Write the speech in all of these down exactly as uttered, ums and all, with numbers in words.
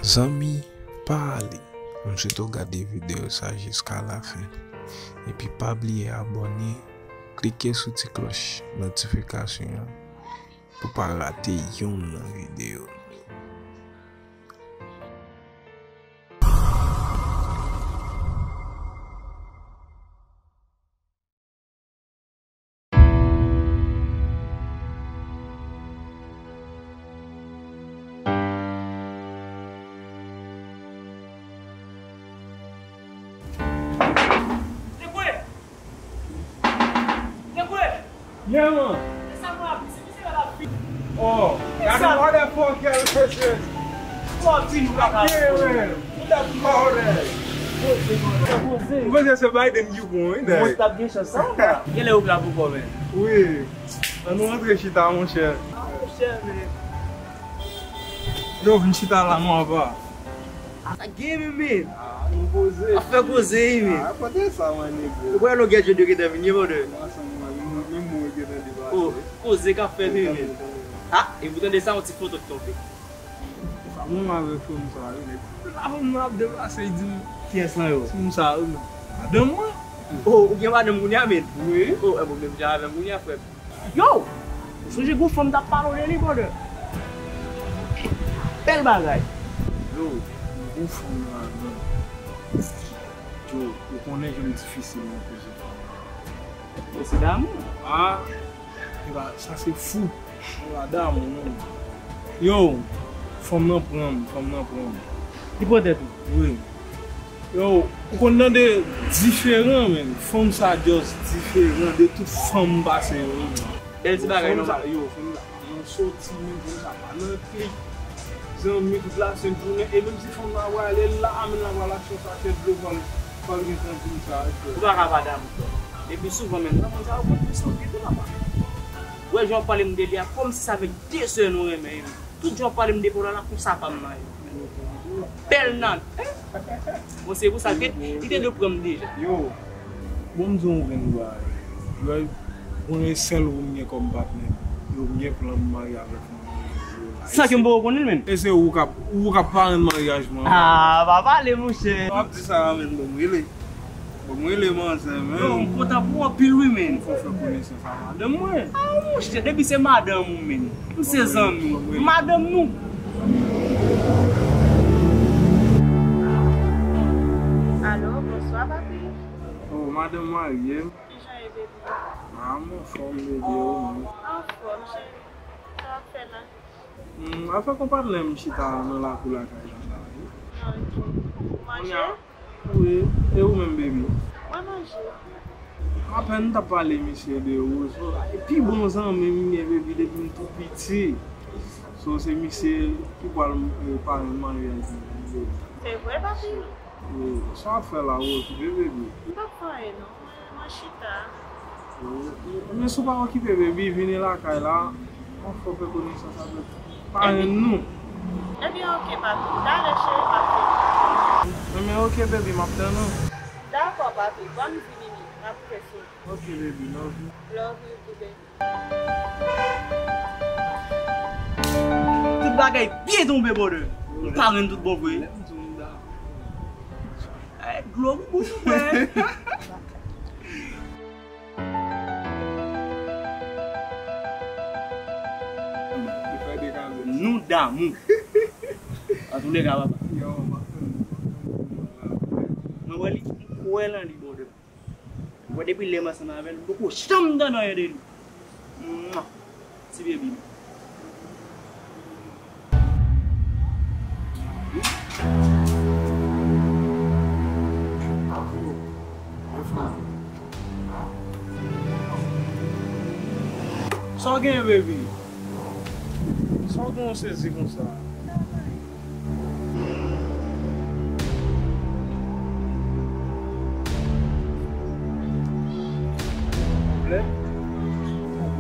Zanmi, pa ale. M swete w gade videyo sa jiska lafen. Epi pa bliye abòne, klike sou ti klòch notifikasyon an pou w pa rate yonn nan videyo nou yo. Degwe! Degwe! Yeah, man. E sa m ap di, se misye la l ap vin. Oh, gade motherfucker, mesye. Fò di nou pa ka. Yeah, man. Mwen panse se Biden ki bon, wi, dayè. Mwen t ap gen chans sa, la. Genlè ou la pou kò, men. Wi. Ann nou rantre chita, monchè. Ah, monchè, men. Yo, vin chita la, non, apa. Sa gen, men, men. Ah, nou poze. Afè koze, wi, men. Ah, kote sa, man, negre? Ou kwè longè djòl yo gentan vin, ye, brother? Ansanm, man, menm, menm mwen gentan depase. Oh, koze k ap fèt, wi, men. Ah, e pou tande sa, yon ti foto k tonbe. Sa mwen avèk fanm sa yo, nèg. La fanm nan ap deplase, li di m, kiyès nan yo? Ti moun sa yo, men. Madanm mwen. Oh, ou gen madanm kounye a, men? Wi. Oh, e bon, menm jan avè m kounye a, frè m. Yo! Ou sonje gon fanm t ap pale w de li, brother? Bèl bagay. Yo, gon fanm la, men. Yo, ou konnen jan m difisil nan koze fanm. Yo, se damou. Ah, e ba, sa se fou. Mwen pa damou, non. Yo, fanm nan pran m, fanm nan pran m. Li pran tèt ou? Wi. Yo, ou konn tande diferan, men. Fanm sa just diferan de tout fanm m pase yo, wi. Bèl ti bagay, nòmal. Yo, fanm sa, yo, fanm sa, nan soti, men fanm sa pa nan klik. Zanmi tout la sent jounen, e menm si fanm nan prale la, men l ap al achte yon sachè dlo, fò l, fò l gen tan pou l sa, frè. Ou pa ka pa damou, frè. Epi souvan menm, nan moun sa yo konn plis anpil tou, papa. Wè jan w pale m de li a, kòmsi se avèk de sè nou renmen, wi. Tout jan w pale m de Paula la, konsa pa m nan ye. Bèl nan. Bon, se pou sa, li te, li te dwe pran m deja. Yo, bon, m di yon grenn bagay. Yo, konnen sèl ou m gen kòm patnè. Yo, m gen plan m marye avèk mwen. San ke m poko konnen l menm. E se ou k ap, ou k ap parenn maryaj mwen. Ah, pa pale, monchè. W ap di sa, men bon, m rele. Bon, mwen rele manzè, men. Yo, m kontan pou w anpil, wi, men. Fò fè konesans a madanm mwen. Ah, monchè, depi se madanm ou, men. M se zanmi w. Madanm nou. Alo, bonswa, papi. Oh, madanm marye. Kijan e, baby? Ah, m anfòm, baby, ou menm? Anfòm, cheri. Sa w ap fè la? Hmm, afè konpatnè m chita nan lakou lakay la, la, wi. Ah, ok. Ou manje? Wi, e ou menm, baby? Mwen manje. Apèn m t ap pale misye de ou, so, e pi bon zanmi m gen, baby, depi m tou piti. So, se misye ki pral, eh, parenn maryaj mwen, baby. Se vre, papi? Wi, sa w ap fè la, ou okipe, baby? M p ap fè anyen, non. Mwen chita. Ebyen, si w pa okipe, baby, vini lakay la. Ann fè konesans avèk parenn nou. Ebyen, oke, papi. Talè, cheri, m ap vini. Ebyen, oke, baby, m ap tann ou. Dakò, papi. Bon, m vini, m ap prese. Oke, baby, love you. Love you too, baby. Tout bagay byen tonbe, brother. M parenn tout bon vre. Ay, dlo pou bouch ou, frè. Nou damou. Antouleka, papa. Mwen wè li, m kwè nan li, brother. Mwen depi lè m ansanm avè l, m poko janm tande anyen de li. Mwa! Ti baby m. Sa w genyen, baby? Sa w gen w sezi konsa? Pwoblèm?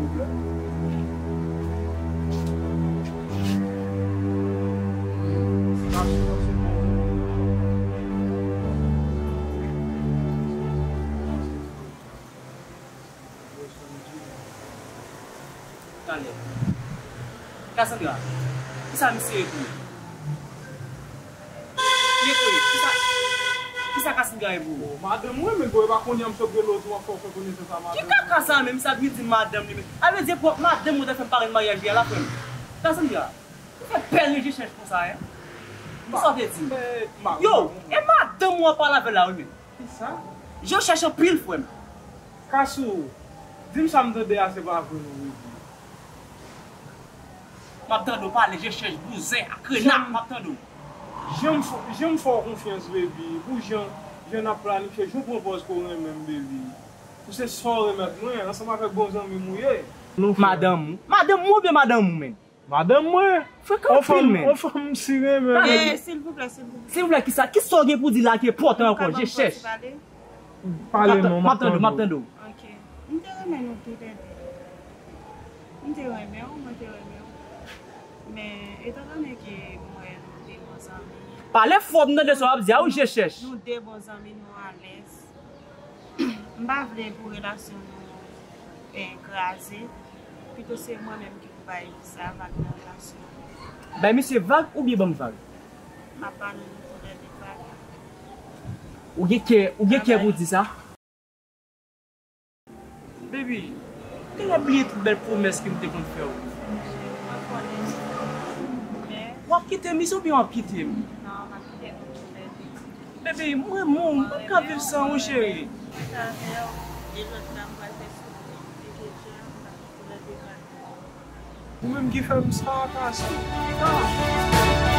Pwoblèm? Talè. Cassandra, kisa misye ye pou ou? Kisa Cassandra ye pou ou? Madanm mwen, men bon, e pa kounye a m sot rele w tou, w ap fè w fè konesans a madanm mwen. Ki kaka sa menm, sa vin di madanm li menm? A vle di pwòp madanm ou te fè m parèt maryaj li a la, frè m. Cassandra, ou fè bèl je chèch konsa, en? Kisa w te di? Yo, e madanm ou an pale avè l la, wi, men. Kisa? Je chèch anpil, frè m. Kasou, di m sa m tande a, se pa vre non, baby. M ap tande w pale, je chèch bouzen ak renat, m ap tande w. Jan m fè, jan m fè w konfyans, baby, pou jan, jan n ap planifye, jan w pran pòz ke w renmen m, baby. Ou se sa w remèt mwen, ansanm avèk bon zanmi m ou ye. Madanm ou? Madanm ou oubyen madanm ou menm? Madanm mwen. Frekan anpil, men. On fanm si renmen. Eh, silvouplè, silvouplè. Silvouplè, kisa? Kisa w gen pou di la ki enpòtan ankò? Je chèch. Pale non, m ap tande w, m ap tande w. Ok. M te renmen nou toulède. M te renmen w, mwen te renmen w. Men, etandone ke m wè nou de bon zanmi. Pale fò, m tande sa w ap di a, wi, je chèch. Nou de bon zanmi, nou alèz. M pa vle pou relasyon nou, eh, kraze. Pito se mwen menm ki pou bay sa vag nan relasyon an. Bay misye vag oubyen ban m vag? M ap ba nou toulède vag. Ou gen kè, ou gen kè pou di sa? Baby, ou genlè bliye tout bèl pwomès ke m te konn fè w. Mwen konnen. Men w ap kite m isi oubyen w ap kite m? Non, m ap kite nou toulède. Baby, m renmen w, m p ap ka viv san ou, cheri. Mwen ta avè w, e lòt la m pral fè soufri, e je chèch, m ap kite w nan devan. Ou menm ki fè m sa, Kasou. Ah!